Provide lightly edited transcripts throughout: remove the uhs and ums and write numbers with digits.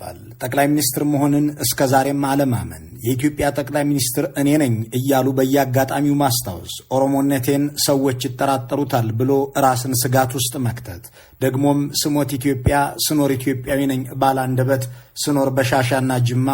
ይገባል። ጠቅላይ ሚኒስትር መሆንን እስከ ዛሬም አለማመን፣ የኢትዮጵያ ጠቅላይ ሚኒስትር እኔ ነኝ እያሉ በየአጋጣሚው ማስታወስ፣ ኦሮሞነቴን ሰዎች ይጠራጠሩታል ብሎ ራስን ስጋት ውስጥ መክተት፣ ደግሞም ስሞት ኢትዮጵያ ስኖር ኢትዮጵያዊ ነኝ ባለ አንደበት ስኖር በሻሻና ጅማ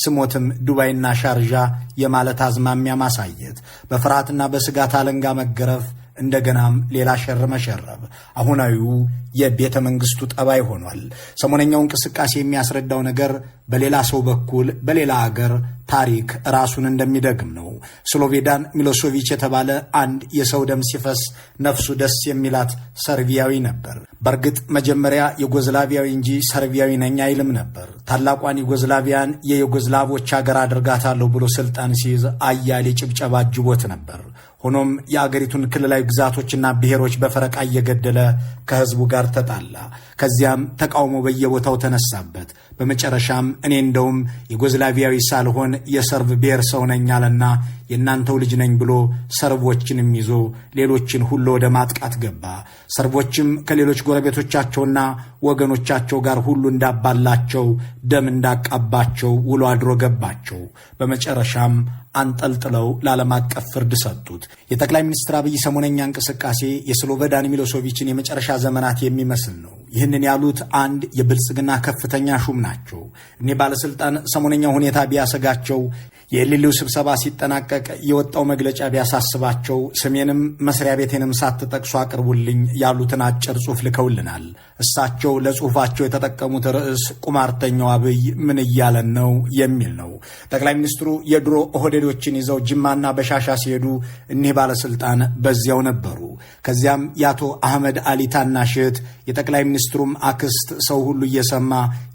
ስሞትም ዱባይና ሻርዣ የማለት አዝማሚያ ማሳየት፣ በፍርሃትና በስጋት አለንጋ መገረፍ፣ እንደገናም ሌላ ሸር መሸረብ አሁናዊው የቤተ መንግስቱ ጠባይ ሆኗል። ሰሞነኛው እንቅስቃሴ የሚያስረዳው ነገር በሌላ ሰው በኩል በሌላ አገር ታሪክ ራሱን እንደሚደግም ነው። ስሎቬዳን ሚሎሶቪች የተባለ አንድ የሰው ደም ሲፈስ ነፍሱ ደስ የሚላት ሰርቢያዊ ነበር። በእርግጥ መጀመሪያ ዩጎዝላቪያዊ እንጂ ሰርቢያዊ ነኝ አይልም ነበር። ታላቋን ዩጎዝላቪያን የዩጎዝላቮች ሀገር አድርጋታለሁ ብሎ ስልጣን ሲይዝ አያሌ ጭብጨባ አጅቦት ነበር። ሆኖም የአገሪቱን ክልላዊ ግዛቶችና ብሔሮች በፈረቃ እየገደለ ከህዝቡ ጋር ተጣላ። ከዚያም ተቃውሞ በየቦታው ተነሳበት። በመጨረሻም እኔ እንደውም ዩጎዝላቪያዊ ሳልሆን የሰርብ ብሔር ሰው ነኝ አለና የእናንተው ልጅ ነኝ ብሎ ሰርቦችንም ይዞ ሌሎችን ሁሉ ወደ ማጥቃት ገባ። ሰርቦችም ከሌሎች ጎረቤቶቻቸውና ወገኖቻቸው ጋር ሁሉ እንዳባላቸው ደም እንዳቃባቸው ውሎ አድሮ ገባቸው። በመጨረሻም አንጠልጥለው ለዓለም አቀፍ ፍርድ ሰጡት። የጠቅላይ ሚኒስትር አብይ ሰሞነኛ እንቅስቃሴ የስሎቬዳን ሚሎሶቪችን የመጨረሻ ዘመናት የሚመስል ነው። ይህንን ያሉት አንድ የብልጽግና ከፍተኛ ሹም ናቸው። እኒህ ባለስልጣን ሰሞነኛው ሁኔታ ቢያሰጋቸው፣ የኤሊሊው ስብሰባ ሲጠናቀቅ የወጣው መግለጫ ቢያሳስባቸው ስሜንም መስሪያ ቤቴንም ሳትጠቅሱ አቅርቡልኝ ያሉትን አጭር ጽሑፍ ልከውልናል። እሳቸው ለጽሑፋቸው የተጠቀሙት ርዕስ ቁማርተኛው አብይ ምን እያለን ነው የሚል ነው። ጠቅላይ ሚኒስትሩ የድሮ ኦህዴዶችን ይዘው ጅማና በሻሻ ሲሄዱ እኒህ ባለስልጣን በዚያው ነበሩ። ከዚያም የአቶ አህመድ አሊ ታናሽ እህት፣ የጠቅላይ ሚኒስትሩም አክስት ሰው ሁሉ እየሰማ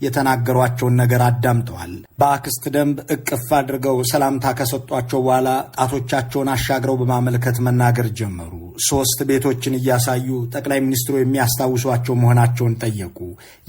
የተናገሯቸውን ነገር አዳምጠዋል። በአክስት ደንብ እቅፍ አድርገው ሰላምታ ከሰጧቸው በኋላ ጣቶቻቸውን አሻግረው በማመልከት መናገር ጀመሩ። 3 ቤቶችን እያሳዩ ጠቅላይ ሚኒስትሩ የሚያስታውሷቸው መሆናቸውን ጠየቁ።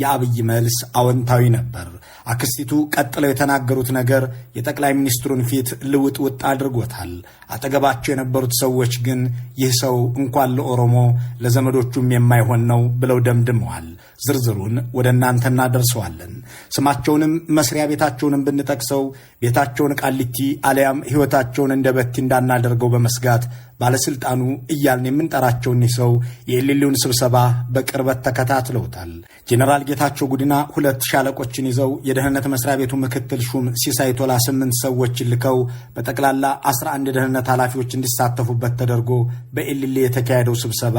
የአብይ መልስ አዎንታዊ ነበር። አክስቲቱ ቀጥለው የተናገሩት ነገር የጠቅላይ ሚኒስትሩን ፊት ልውጥውጥ አድርጎታል። አጠገባቸው የነበሩት ሰዎች ግን ይህ ሰው እንኳን ለኦሮሞ ለዘመዶቹም የማይሆን ነው ብለው ደምድመዋል። ዝርዝሩን ወደ እናንተ እናደርሰዋለን። ስማቸውንም መስሪያ ቤታቸውንም ብንጠቅሰው ቤታቸውን ቃሊቲ አሊያም ሕይወታቸውን እንደ በቲ እንዳናደርገው በመስጋት ባለስልጣኑ እያልን የምንጠራቸው እኒህ ሰው የኤሊሊውን ስብሰባ በቅርበት ተከታትለውታል። ጄኔራል ጌታቸው ጉዲና 2 ሻለቆችን ይዘው፣ የደህንነት መስሪያ ቤቱ ምክትል ሹም ሲሳይ ቶላ 8 ሰዎችን ልከው በጠቅላላ 11 የደህንነት ኃላፊዎች እንዲሳተፉበት ተደርጎ በኤሊሊ የተካሄደው ስብሰባ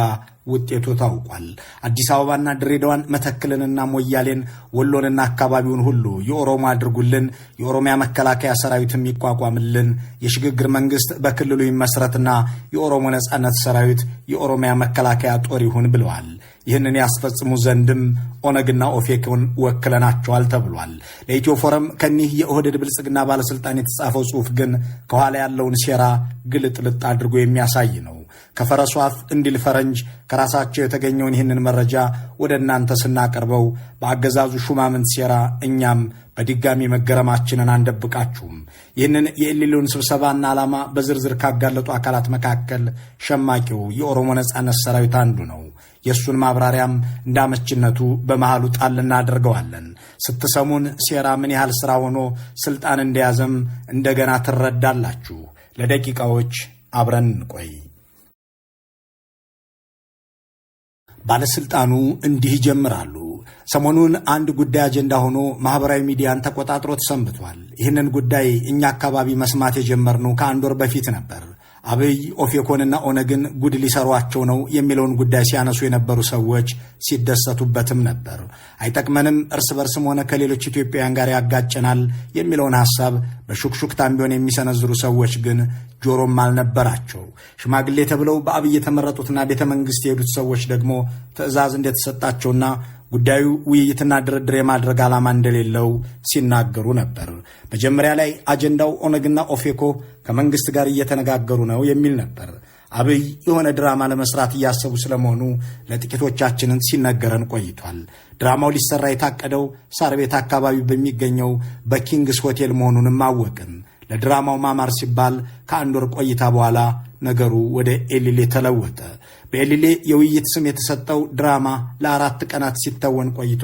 ውጤቱ ታውቋል። አዲስ አበባና ድሬዳዋን፣ መተክልንና ሞያሌን፣ ወሎንና አካባቢውን ሁሉ የኦሮሞ አድርጉልን፣ የኦሮሚያ መከላከያ ሰራዊትም ይቋቋምልን፣ የሽግግር መንግስት በክልሉ ይመስረትና የኦሮሞ ነጻነት ሰራዊት የኦሮሚያ መከላከያ ጦር ይሁን ብለዋል። ይህንን ያስፈጽሙ ዘንድም ኦነግና ኦፌኮን ወክለናቸዋል ተብሏል። ለኢትዮ ፎረም ከኒህ የኦህዴድ ብልጽግና ባለስልጣን የተጻፈው ጽሑፍ ግን ከኋላ ያለውን ሴራ ግልጥልጥ አድርጎ የሚያሳይ ነው። ከፈረሱ አፍ እንዲል ፈረንጅ ከራሳቸው የተገኘውን ይህንን መረጃ ወደ እናንተ ስናቀርበው በአገዛዙ ሹማምንት ሴራ እኛም በድጋሚ መገረማችንን አንደብቃችሁም። ይህንን የኤሊሊውን ስብሰባና ዓላማ በዝርዝር ካጋለጡ አካላት መካከል ሸማቂው የኦሮሞ ነጻነት ሰራዊት አንዱ ነው። የእሱን ማብራሪያም እንዳመችነቱ በመሃሉ ጣል እናደርገዋለን። ስትሰሙን ሴራ ምን ያህል ስራ ሆኖ ስልጣን እንደያዘም እንደገና ትረዳላችሁ። ለደቂቃዎች አብረን እንቆይ። ባለስልጣኑ እንዲህ ይጀምራሉ። ሰሞኑን አንድ ጉዳይ አጀንዳ ሆኖ ማህበራዊ ሚዲያን ተቆጣጥሮት ሰንብቷል። ይህንን ጉዳይ እኛ አካባቢ መስማት የጀመርነው ከአንድ ወር በፊት ነበር። አብይ ኦፌኮንና ኦነግን ጉድ ሊሰሯቸው ነው የሚለውን ጉዳይ ሲያነሱ የነበሩ ሰዎች ሲደሰቱበትም ነበር። አይጠቅመንም፣ እርስ በርስም ሆነ ከሌሎች ኢትዮጵያውያን ጋር ያጋጨናል የሚለውን ሐሳብ በሹክሹክታም ቢሆን የሚሰነዝሩ ሰዎች ግን ጆሮም አልነበራቸው። ሽማግሌ ተብለው በአብይ የተመረጡትና ቤተ መንግስት የሄዱት ሰዎች ደግሞ ትዕዛዝ እንደተሰጣቸውና ጉዳዩ ውይይትና ድርድር የማድረግ ዓላማ እንደሌለው ሲናገሩ ነበር። መጀመሪያ ላይ አጀንዳው ኦነግና ኦፌኮ ከመንግስት ጋር እየተነጋገሩ ነው የሚል ነበር። አብይ የሆነ ድራማ ለመስራት እያሰቡ ስለመሆኑ ለጥቂቶቻችንን ሲነገረን ቆይቷል። ድራማው ሊሰራ የታቀደው ሳር ቤት አካባቢ በሚገኘው በኪንግስ ሆቴል መሆኑንም አወቅን። ለድራማው ማማር ሲባል ከአንድ ወር ቆይታ በኋላ ነገሩ ወደ ኤሊሌ ተለወጠ። በኤሊሌ የውይይት ስም የተሰጠው ድራማ ለ4 ቀናት ሲተወን ቆይቶ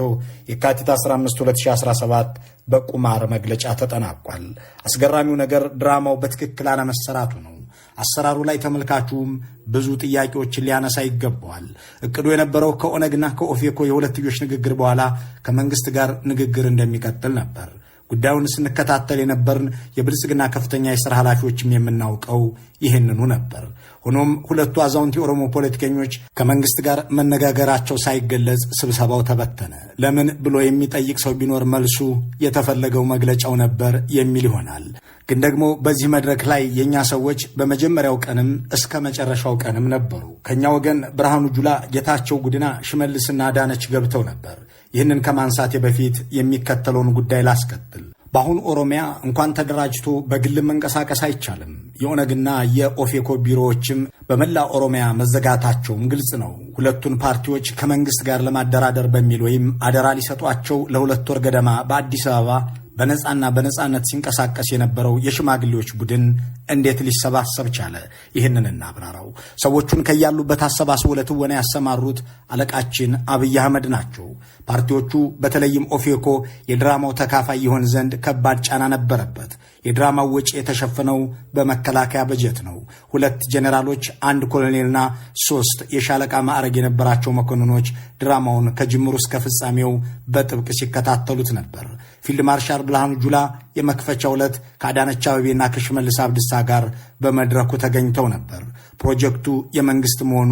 የካቲት 15 2017 በቁማር መግለጫ ተጠናቋል። አስገራሚው ነገር ድራማው በትክክል አለመሰራቱ ነው። አሰራሩ ላይ ተመልካቹም ብዙ ጥያቄዎችን ሊያነሳ ይገባዋል። እቅዱ የነበረው ከኦነግና ከኦፌኮ የሁለትዮሽ ንግግር በኋላ ከመንግስት ጋር ንግግር እንደሚቀጥል ነበር። ጉዳዩን ስንከታተል የነበርን የብልጽግና ከፍተኛ የሥራ ኃላፊዎችም የምናውቀው ይህንኑ ነበር። ሆኖም ሁለቱ አዛውንት የኦሮሞ ፖለቲከኞች ከመንግስት ጋር መነጋገራቸው ሳይገለጽ ስብሰባው ተበተነ። ለምን ብሎ የሚጠይቅ ሰው ቢኖር መልሱ የተፈለገው መግለጫው ነበር የሚል ይሆናል። ግን ደግሞ በዚህ መድረክ ላይ የእኛ ሰዎች በመጀመሪያው ቀንም እስከ መጨረሻው ቀንም ነበሩ። ከእኛ ወገን ብርሃኑ ጁላ፣ ጌታቸው ጉዲና፣ ሽመልስና አዳነች ገብተው ነበር። ይህንን ከማንሳቴ በፊት የሚከተለውን ጉዳይ ላስከትል። በአሁኑ ኦሮሚያ እንኳን ተደራጅቶ በግል መንቀሳቀስ አይቻልም። የኦነግና የኦፌኮ ቢሮዎችም በመላ ኦሮሚያ መዘጋታቸውም ግልጽ ነው። ሁለቱን ፓርቲዎች ከመንግስት ጋር ለማደራደር በሚል ወይም አደራ ሊሰጧቸው ለ2 ወር ገደማ በአዲስ አበባ በነጻና በነጻነት ሲንቀሳቀስ የነበረው የሽማግሌዎች ቡድን እንዴት ሊሰባሰብ ቻለ? ይህንን እናብራራው። ሰዎቹን ከያሉበት አሰባስቦ ለትወና ያሰማሩት አለቃችን አብይ አህመድ ናቸው። ፓርቲዎቹ በተለይም ኦፌኮ የድራማው ተካፋይ ይሆን ዘንድ ከባድ ጫና ነበረበት። የድራማው ወጪ የተሸፈነው በመከላከያ በጀት ነው። ሁለት ጄኔራሎች፣ አንድ ኮሎኔልና ሶስት የሻለቃ ማዕረግ የነበራቸው መኮንኖች ድራማውን ከጅምሩ እስከ ፍጻሜው በጥብቅ ሲከታተሉት ነበር። ፊልድ ማርሻል ብርሃኑ ጁላ የመክፈቻው ዕለት ከአዳነች አቤቤና ከሽመልስ አብዲሳ ጋር በመድረኩ ተገኝተው ነበር። ፕሮጀክቱ የመንግስት መሆኑ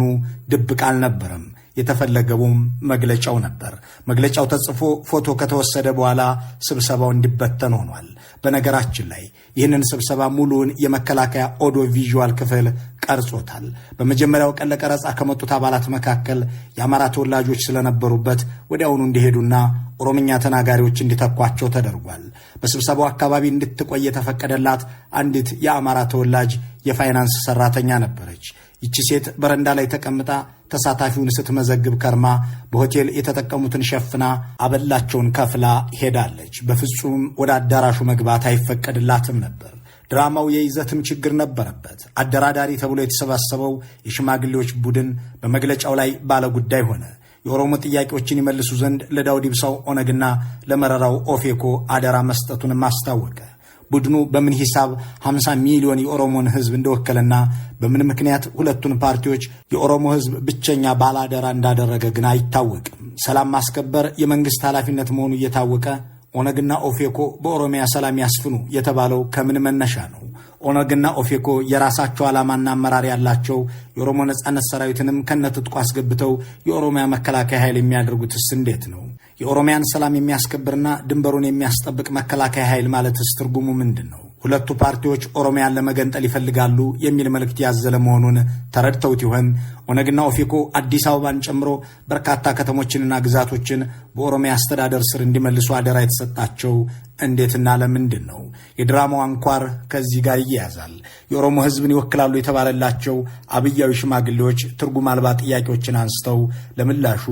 ድብቅ አልነበረም። የተፈለገውም መግለጫው ነበር። መግለጫው ተጽፎ ፎቶ ከተወሰደ በኋላ ስብሰባው እንዲበተን ሆኗል። በነገራችን ላይ ይህንን ስብሰባ ሙሉውን የመከላከያ audio visual ክፍል ቀርጾታል። በመጀመሪያው ቀን ለቀረጻ ከመጡት አባላት መካከል የአማራ ተወላጆች ስለነበሩበት ወዲያውኑ እንዲሄዱና ኦሮምኛ ተናጋሪዎች እንዲተኳቸው ተደርጓል። በስብሰባው አካባቢ እንድትቆይ የተፈቀደላት አንዲት የአማራ ተወላጅ የፋይናንስ ሰራተኛ ነበረች። ይቺ ሴት በረንዳ ላይ ተቀምጣ ተሳታፊውን ስትመዘግብ ከርማ በሆቴል የተጠቀሙትን ሸፍና አበላቸውን ከፍላ ሄዳለች። በፍጹም ወደ አዳራሹ መግባት አይፈቀድላትም ነበር። ድራማው የይዘትም ችግር ነበረበት። አደራዳሪ ተብሎ የተሰባሰበው የሽማግሌዎች ቡድን በመግለጫው ላይ ባለ ጉዳይ ሆነ። የኦሮሞ ጥያቄዎችን ይመልሱ ዘንድ ለዳውድ ኢብሳው ኦነግና ለመረራው ኦፌኮ አደራ መስጠቱንም አስታወቀ። ቡድኑ በምን ሂሳብ 50 ሚሊዮን የኦሮሞን ሕዝብ እንደወከለና በምን ምክንያት ሁለቱን ፓርቲዎች የኦሮሞ ሕዝብ ብቸኛ ባላደራ እንዳደረገ ግን አይታወቅም። ሰላም ማስከበር የመንግስት ኃላፊነት መሆኑ እየታወቀ ኦነግና ኦፌኮ በኦሮሚያ ሰላም ያስፍኑ የተባለው ከምን መነሻ ነው? ኦነግና ኦፌኮ የራሳቸው ዓላማና አመራር ያላቸው፣ የኦሮሞ ነጻነት ሰራዊትንም ከነትጥቁ አስገብተው የኦሮሚያ መከላከያ ኃይል የሚያደርጉትስ እንዴት ነው? የኦሮሚያን ሰላም የሚያስከብርና ድንበሩን የሚያስጠብቅ መከላከያ ኃይል ማለትስ ትርጉሙ ምንድን ነው? ሁለቱ ፓርቲዎች ኦሮሚያን ለመገንጠል ይፈልጋሉ የሚል መልእክት ያዘለ መሆኑን ተረድተውት ይሆን? ኦነግና ኦፌኮ አዲስ አበባን ጨምሮ በርካታ ከተሞችንና ግዛቶችን በኦሮሚያ አስተዳደር ስር እንዲመልሱ አደራ የተሰጣቸው እንዴትና ለምንድን ነው? የድራማው አንኳር ከዚህ ጋር ይያያዛል። የኦሮሞ ሕዝብን ይወክላሉ የተባለላቸው አብያዊ ሽማግሌዎች ትርጉም አልባ ጥያቄዎችን አንስተው ለምላሹ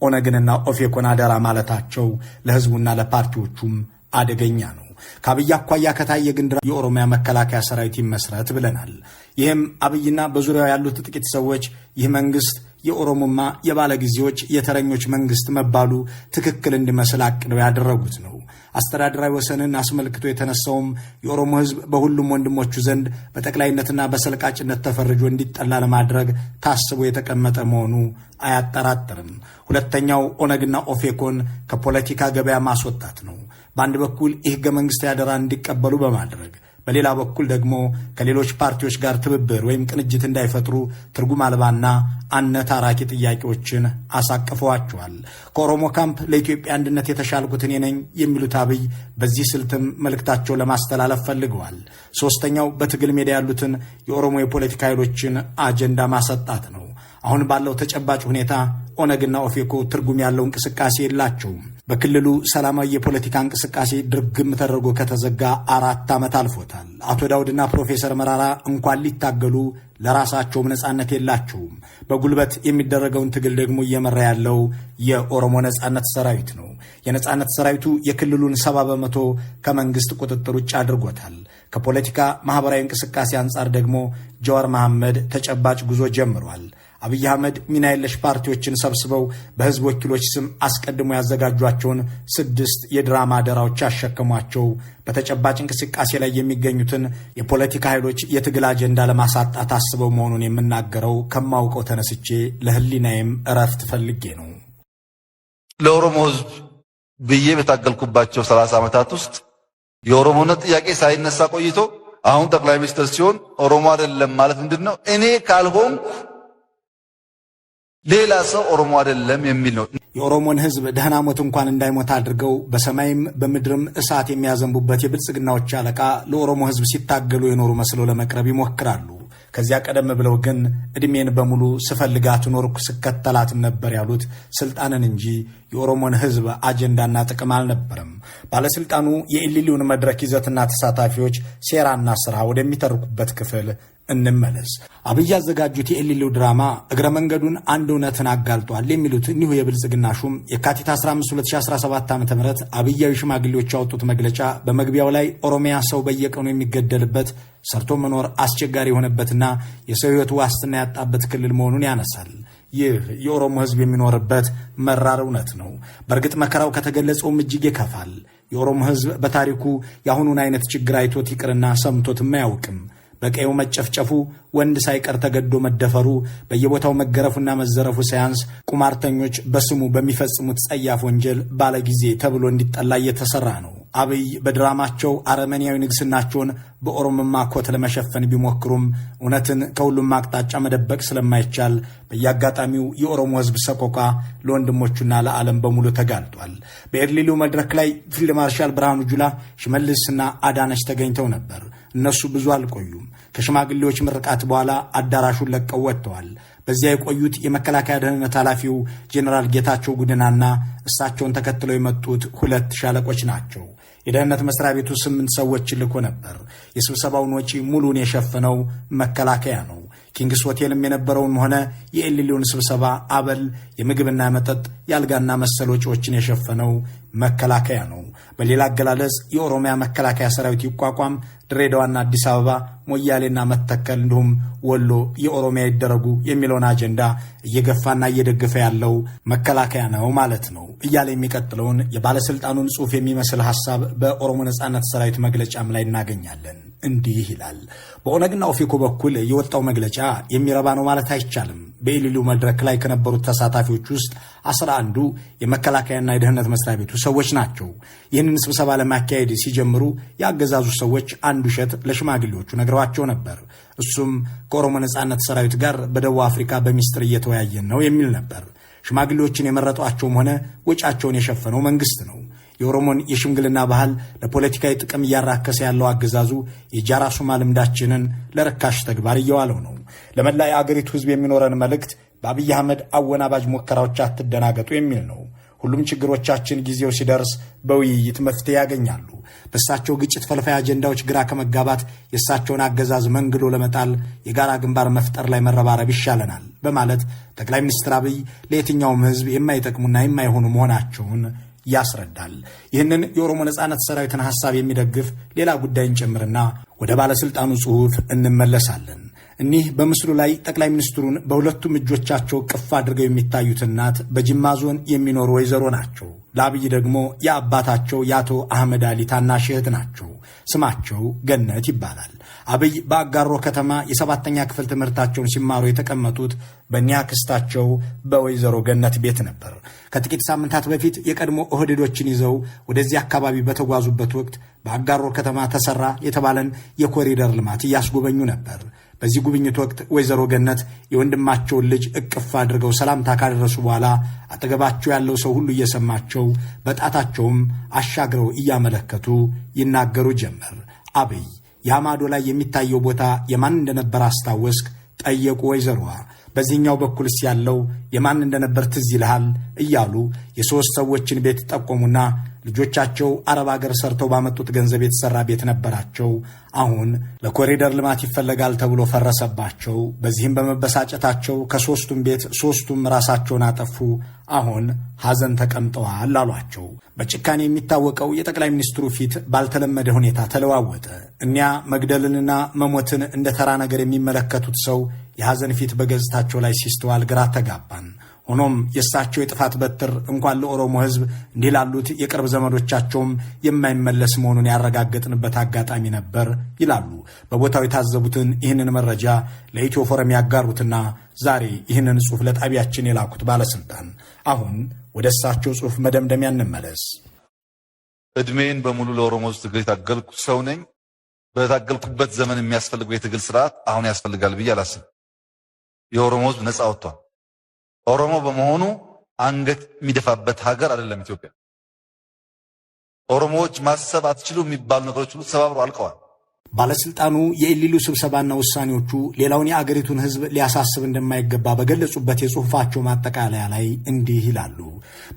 ኦነግንና ኦፌኮን አደራ ማለታቸው ለሕዝቡና ለፓርቲዎቹም አደገኛ ነው። ከአብይ አኳያ ከታየ ግን የኦሮሚያ መከላከያ ሰራዊት ይመስረት ብለናል። ይህም አብይና በዙሪያው ያሉት ጥቂት ሰዎች ይህ መንግስት የኦሮሞማ የባለ ጊዜዎች የተረኞች መንግስት መባሉ ትክክል እንዲመስል አቅደው ያደረጉት ነው። አስተዳደራዊ ወሰንን አስመልክቶ የተነሳውም የኦሮሞ ሕዝብ በሁሉም ወንድሞቹ ዘንድ በጠቅላይነትና በሰልቃጭነት ተፈርጆ እንዲጠላ ለማድረግ ታስቦ የተቀመጠ መሆኑ አያጠራጥርም። ሁለተኛው ኦነግና ኦፌኮን ከፖለቲካ ገበያ ማስወጣት ነው። በአንድ በኩል የህገ መንግስታዊ አደራ እንዲቀበሉ በማድረግ፣ በሌላ በኩል ደግሞ ከሌሎች ፓርቲዎች ጋር ትብብር ወይም ቅንጅት እንዳይፈጥሩ ትርጉም አልባና አነታራኪ ጥያቄዎችን አሳቅፈዋቸዋል። ከኦሮሞ ካምፕ ለኢትዮጵያ አንድነት የተሻልኩት እኔ ነኝ የሚሉት አብይ በዚህ ስልትም መልእክታቸው ለማስተላለፍ ፈልገዋል። ሶስተኛው በትግል ሜዳ ያሉትን የኦሮሞ የፖለቲካ ኃይሎችን አጀንዳ ማሳጣት ነው። አሁን ባለው ተጨባጭ ሁኔታ ኦነግና ኦፌኮ ትርጉም ያለው እንቅስቃሴ የላቸውም። በክልሉ ሰላማዊ የፖለቲካ እንቅስቃሴ ድርግም ተደርጎ ከተዘጋ 4 ዓመት አልፎታል። አቶ ዳውድና ፕሮፌሰር መራራ እንኳን ሊታገሉ ለራሳቸውም ነጻነት የላቸውም። በጉልበት የሚደረገውን ትግል ደግሞ እየመራ ያለው የኦሮሞ ነጻነት ሰራዊት ነው። የነጻነት ሰራዊቱ የክልሉን 70% ከመንግስት ቁጥጥር ውጭ አድርጎታል። ከፖለቲካ ማህበራዊ እንቅስቃሴ አንጻር ደግሞ ጀዋር መሐመድ ተጨባጭ ጉዞ ጀምሯል። አብይ አህመድ ሚና የለሽ ፓርቲዎችን ሰብስበው በህዝብ ወኪሎች ስም አስቀድሞ ያዘጋጇቸውን 6 የድራማ አደራዎች ያሸከሟቸው በተጨባጭ እንቅስቃሴ ላይ የሚገኙትን የፖለቲካ ኃይሎች የትግል አጀንዳ ለማሳጣት አስበው መሆኑን የምናገረው ከማውቀው ተነስቼ ለህሊናዬም እረፍት ፈልጌ ነው። ለኦሮሞ ህዝብ ብዬ በታገልኩባቸው 30 ዓመታት ውስጥ የኦሮሞነት ጥያቄ ሳይነሳ ቆይቶ አሁን ጠቅላይ ሚኒስትር ሲሆን ኦሮሞ አይደለም ማለት ምንድነው? እኔ ካልሆንኩ ሌላ ሰው ኦሮሞ አይደለም የሚል ነው። የኦሮሞን ህዝብ ደህና ሞት እንኳን እንዳይሞት አድርገው በሰማይም በምድርም እሳት የሚያዘንቡበት የብልጽግናዎች አለቃ ለኦሮሞ ህዝብ ሲታገሉ የኖሩ መስለው ለመቅረብ ይሞክራሉ። ከዚያ ቀደም ብለው ግን እድሜን በሙሉ ስፈልጋት ኖርኩ ስከተላትም ነበር ያሉት ስልጣንን እንጂ የኦሮሞን ህዝብ አጀንዳና ጥቅም አልነበረም። ባለስልጣኑ የኢሊሊውን መድረክ ይዘትና ተሳታፊዎች ሴራና ስራ ወደሚተርኩበት ክፍል እንመለስ። አብይ ያዘጋጁት የኢሊሊው ድራማ እግረ መንገዱን አንድ እውነትን አጋልጧል የሚሉት እኒሁ የብልጽግና ሹም የካቲት 15 2017 ዓ.ም አብያዊ ሽማግሌዎች ያወጡት መግለጫ በመግቢያው ላይ ኦሮሚያ ሰው በየቀኑ የሚገደልበት፣ ሰርቶ መኖር አስቸጋሪ የሆነበትና የሰው ህይወት ዋስትና ያጣበት ክልል መሆኑን ያነሳል። ይህ የኦሮሞ ህዝብ የሚኖርበት መራር እውነት ነው። በእርግጥ መከራው ከተገለጸውም እጅግ ይከፋል። የኦሮሞ ህዝብ በታሪኩ የአሁኑን አይነት ችግር አይቶት ይቅርና ሰምቶትም አያውቅም። በቀዩ መጨፍጨፉ፣ ወንድ ሳይቀር ተገዶ መደፈሩ፣ በየቦታው መገረፉና መዘረፉ ሳያንስ ቁማርተኞች በስሙ በሚፈጽሙት ጸያፍ ወንጀል ባለጊዜ ተብሎ እንዲጠላ እየተሰራ ነው። አብይ በድራማቸው አረመኔያዊ ንግስናቸውን በኦሮሞማ ኮት ለመሸፈን ቢሞክሩም እውነትን ከሁሉም አቅጣጫ መደበቅ ስለማይቻል በየአጋጣሚው የኦሮሞ ህዝብ ሰቆቃ ለወንድሞቹና ለዓለም በሙሉ ተጋልጧል። በኤርሊሊው መድረክ ላይ ፊልድ ማርሻል ብርሃኑ ጁላ፣ ሽመልስና አዳነች ተገኝተው ነበር። እነሱ ብዙ አልቆዩም። ከሽማግሌዎች ምርቃት በኋላ አዳራሹን ለቀው ወጥተዋል። በዚያ የቆዩት የመከላከያ ደህንነት ኃላፊው ጄኔራል ጌታቸው ጉድናና እሳቸውን ተከትለው የመጡት 2 ሻለቆች ናቸው። የደህንነት መስሪያ ቤቱ 8 ሰዎች ልኮ ነበር። የስብሰባውን ወጪ ሙሉን የሸፈነው መከላከያ ነው። ኪንግስ ሆቴልም የነበረውን ሆነ የኤሊሊውን ስብሰባ አበል፣ የምግብና መጠጥ፣ የአልጋና መሰል ወጪዎችን የሸፈነው መከላከያ ነው። በሌላ አገላለጽ የኦሮሚያ መከላከያ ሰራዊት ይቋቋም፣ ድሬዳዋና አዲስ አበባ፣ ሞያሌና መተከል እንዲሁም ወሎ የኦሮሚያ ይደረጉ የሚለውን አጀንዳ እየገፋና እየደገፈ ያለው መከላከያ ነው ማለት ነው እያለ የሚቀጥለውን የባለስልጣኑን ጽሑፍ የሚመስል ሐሳብ በኦሮሞ ነጻነት ሰራዊት መግለጫም ላይ እናገኛለን። እንዲህ ይላል። በኦነግና ኦፌኮ በኩል የወጣው መግለጫ የሚረባ ነው ማለት አይቻልም። በኢሊሊው መድረክ ላይ ከነበሩት ተሳታፊዎች ውስጥ 11ዱ የመከላከያና የደህንነት መስሪያ ቤቱ ሰዎች ናቸው። ይህንን ስብሰባ ለማካሄድ ሲጀምሩ ያገዛዙ ሰዎች አንድ ውሸት ለሽማግሌዎቹ ነግረዋቸው ነበር። እሱም ከኦሮሞ ነጻነት ሰራዊት ጋር በደቡብ አፍሪካ በሚስጥር እየተወያየን ነው የሚል ነበር። ሽማግሌዎችን የመረጧቸውም ሆነ ወጫቸውን የሸፈነው መንግስት ነው። የኦሮሞን የሽምግልና ባህል ለፖለቲካዊ ጥቅም እያራከሰ ያለው አገዛዙ የጃራሱማ ልምዳችንን ለርካሽ ተግባር እየዋለው ነው። ለመላ የአገሪቱ ህዝብ የሚኖረን መልእክት በአብይ አህመድ አወናባጅ ሙከራዎች አትደናገጡ የሚል ነው። ሁሉም ችግሮቻችን ጊዜው ሲደርስ በውይይት መፍትሄ ያገኛሉ። በእሳቸው ግጭት ፈልፋይ አጀንዳዎች ግራ ከመጋባት የእሳቸውን አገዛዝ መንግሎ ለመጣል የጋራ ግንባር መፍጠር ላይ መረባረብ ይሻለናል በማለት ጠቅላይ ሚኒስትር አብይ ለየትኛውም ህዝብ የማይጠቅሙና የማይሆኑ መሆናቸውን ያስረዳል። ይህንን የኦሮሞ ነጻነት ሰራዊትን ሐሳብ የሚደግፍ ሌላ ጉዳይን ጨምርና ወደ ባለስልጣኑ ጽሑፍ እንመለሳለን። እኒህ በምስሉ ላይ ጠቅላይ ሚኒስትሩን በሁለቱም እጆቻቸው ቅፍ አድርገው የሚታዩት እናት በጅማ ዞን የሚኖሩ ወይዘሮ ናቸው። ለአብይ ደግሞ የአባታቸው የአቶ አህመድ አሊ ታናሽ እህት ናቸው። ስማቸው ገነት ይባላል። አብይ በአጋሮ ከተማ የሰባተኛ ክፍል ትምህርታቸውን ሲማሩ የተቀመጡት በእኒያ አክስታቸው በወይዘሮ ገነት ቤት ነበር። ከጥቂት ሳምንታት በፊት የቀድሞ ኦህዴዶችን ይዘው ወደዚህ አካባቢ በተጓዙበት ወቅት በአጋሮ ከተማ ተሰራ የተባለን የኮሪደር ልማት እያስጎበኙ ነበር። በዚህ ጉብኝት ወቅት ወይዘሮ ገነት የወንድማቸውን ልጅ እቅፍ አድርገው ሰላምታ ካደረሱ በኋላ አጠገባቸው ያለው ሰው ሁሉ እየሰማቸው በጣታቸውም አሻግረው እያመለከቱ ይናገሩ ጀመር። አብይ ያማዶ ላይ የሚታየው ቦታ የማን እንደነበር አስታወስክ? ጠየቁ ወይዘሮዋ። በዚህኛው በኩልስ ያለው የማን እንደነበር ትዝ ይልሃል? እያሉ የሶስት ሰዎችን ቤት ጠቆሙና ልጆቻቸው አረብ ሀገር ሰርተው ባመጡት ገንዘብ የተሰራ ቤት ነበራቸው። አሁን ለኮሪደር ልማት ይፈለጋል ተብሎ ፈረሰባቸው። በዚህም በመበሳጨታቸው ከሶስቱም ቤት ሶስቱም ራሳቸውን አጠፉ። አሁን ሐዘን ተቀምጠዋል አሏቸው። በጭካኔ የሚታወቀው የጠቅላይ ሚኒስትሩ ፊት ባልተለመደ ሁኔታ ተለዋወጠ። እኒያ መግደልንና መሞትን እንደ ተራ ነገር የሚመለከቱት ሰው የሐዘን ፊት በገጽታቸው ላይ ሲስተዋል ግራ ተጋባን። ሆኖም የእሳቸው የጥፋት በትር እንኳን ለኦሮሞ ሕዝብ እንዲህ ላሉት የቅርብ ዘመዶቻቸውም የማይመለስ መሆኑን ያረጋገጥንበት አጋጣሚ ነበር ይላሉ በቦታው የታዘቡትን ይህንን መረጃ ለኢትዮ ፎረም ያጋሩትና ዛሬ ይህንን ጽሑፍ ለጣቢያችን የላኩት ባለስልጣን። አሁን ወደ እሳቸው ጽሑፍ መደምደሚያ እንመለስ። እድሜን በሙሉ ለኦሮሞ ሕዝብ ትግል የታገልኩ ሰው ነኝ። በታገልኩበት ዘመን የሚያስፈልገው የትግል ስርዓት አሁን ያስፈልጋል ብዬ አላስብም። የኦሮሞ ሕዝብ ነፃ ወጥቷል። ኦሮሞ በመሆኑ አንገት የሚደፋበት ሀገር አይደለም ኢትዮጵያ። ኦሮሞዎች ማሰብ አትችሉ የሚባሉ ነገሮች ሁሉ ተሰባብሮ አልቀዋል። ባለስልጣኑ የኢሊሉ ስብሰባና ውሳኔዎቹ ሌላውን የአገሪቱን ሕዝብ ሊያሳስብ እንደማይገባ በገለጹበት የጽሑፋቸው ማጠቃለያ ላይ እንዲህ ይላሉ።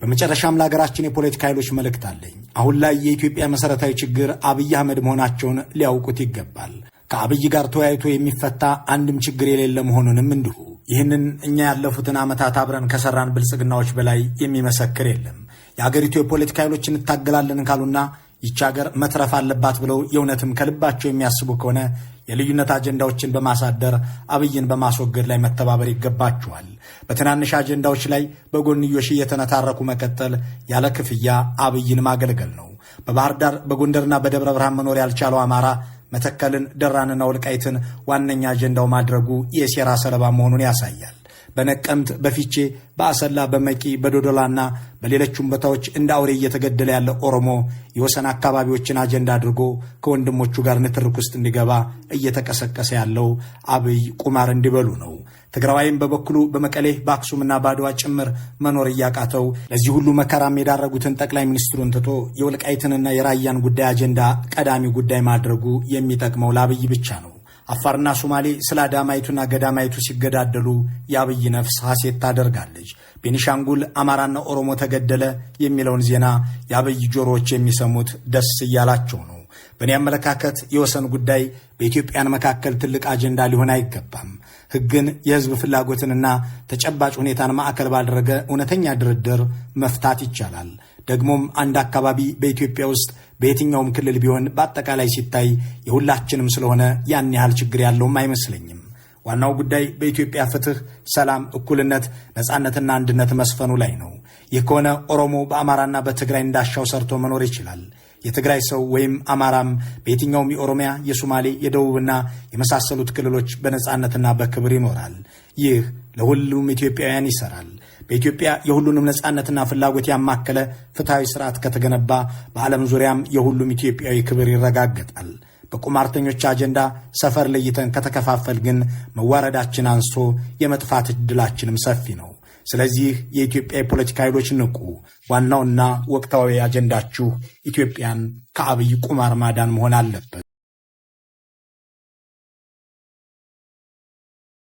በመጨረሻም ለሀገራችን የፖለቲካ ኃይሎች መልእክት አለኝ። አሁን ላይ የኢትዮጵያ መሰረታዊ ችግር አብይ አህመድ መሆናቸውን ሊያውቁት ይገባል። ከአብይ ጋር ተወያይቶ የሚፈታ አንድም ችግር የሌለ መሆኑንም እንዲሁ። ይህንን እኛ ያለፉትን ዓመታት አብረን ከሰራን ብልጽግናዎች በላይ የሚመሰክር የለም። የአገሪቱ የፖለቲካ ኃይሎች እንታገላለን ካሉና ይቺ ሀገር መትረፍ አለባት ብለው የእውነትም ከልባቸው የሚያስቡ ከሆነ የልዩነት አጀንዳዎችን በማሳደር አብይን በማስወገድ ላይ መተባበር ይገባቸዋል። በትናንሽ አጀንዳዎች ላይ በጎንዮሽ እየተነታረኩ መቀጠል ያለ ክፍያ አብይን ማገልገል ነው። በባህር ዳር፣ በጎንደርና በደብረ ብርሃን መኖር ያልቻለው አማራ መተከልን፣ ደራንና ወልቃይትን ዋነኛ አጀንዳው ማድረጉ የሴራ ሰለባ መሆኑን ያሳያል። በነቀምት፣ በፊቼ፣ በአሰላ፣ በመቂ፣ በዶዶላና በሌሎቹም ቦታዎች እንደ አውሬ እየተገደለ ያለ ኦሮሞ የወሰን አካባቢዎችን አጀንዳ አድርጎ ከወንድሞቹ ጋር ንትርክ ውስጥ እንዲገባ እየተቀሰቀሰ ያለው አብይ ቁማር እንዲበሉ ነው። ትግራዋይም በበኩሉ በመቀሌ፣ በአክሱምና በአድዋ ጭምር መኖር እያቃተው ለዚህ ሁሉ መከራም የዳረጉትን ጠቅላይ ሚኒስትሩን ትቶ የወልቃይትንና የራያን ጉዳይ አጀንዳ ቀዳሚ ጉዳይ ማድረጉ የሚጠቅመው ለአብይ ብቻ ነው። አፋርና ሶማሌ ስለ አዳማይቱና ገዳማይቱ ሲገዳደሉ የአብይ ነፍስ ሐሴት ታደርጋለች። ቤኒሻንጉል አማራና ኦሮሞ ተገደለ የሚለውን ዜና የአብይ ጆሮዎች የሚሰሙት ደስ እያላቸው ነው። በእኔ አመለካከት የወሰን ጉዳይ በኢትዮጵያን መካከል ትልቅ አጀንዳ ሊሆን አይገባም። ሕግን፣ የሕዝብ ፍላጎትንና ተጨባጭ ሁኔታን ማዕከል ባደረገ እውነተኛ ድርድር መፍታት ይቻላል። ደግሞም አንድ አካባቢ በኢትዮጵያ ውስጥ በየትኛውም ክልል ቢሆን በአጠቃላይ ሲታይ የሁላችንም ስለሆነ ያን ያህል ችግር ያለውም አይመስለኝም። ዋናው ጉዳይ በኢትዮጵያ ፍትህ፣ ሰላም፣ እኩልነት፣ ነጻነትና አንድነት መስፈኑ ላይ ነው። ይህ ከሆነ ኦሮሞ በአማራና በትግራይ እንዳሻው ሰርቶ መኖር ይችላል። የትግራይ ሰው ወይም አማራም በየትኛውም የኦሮሚያ፣ የሶማሌ፣ የደቡብና የመሳሰሉት ክልሎች በነጻነትና በክብር ይኖራል። ይህ ለሁሉም ኢትዮጵያውያን ይሰራል። በኢትዮጵያ የሁሉንም ነጻነትና ፍላጎት ያማከለ ፍትሐዊ ስርዓት ከተገነባ በዓለም ዙሪያም የሁሉም ኢትዮጵያዊ ክብር ይረጋገጣል። በቁማርተኞች አጀንዳ ሰፈር ለይተን ከተከፋፈል ግን መዋረዳችን አንስቶ የመጥፋት ዕድላችንም ሰፊ ነው። ስለዚህ የኢትዮጵያ የፖለቲካ ኃይሎች ንቁ። ዋናውና ወቅታዊ አጀንዳችሁ ኢትዮጵያን ከአብይ ቁማር ማዳን መሆን አለበት።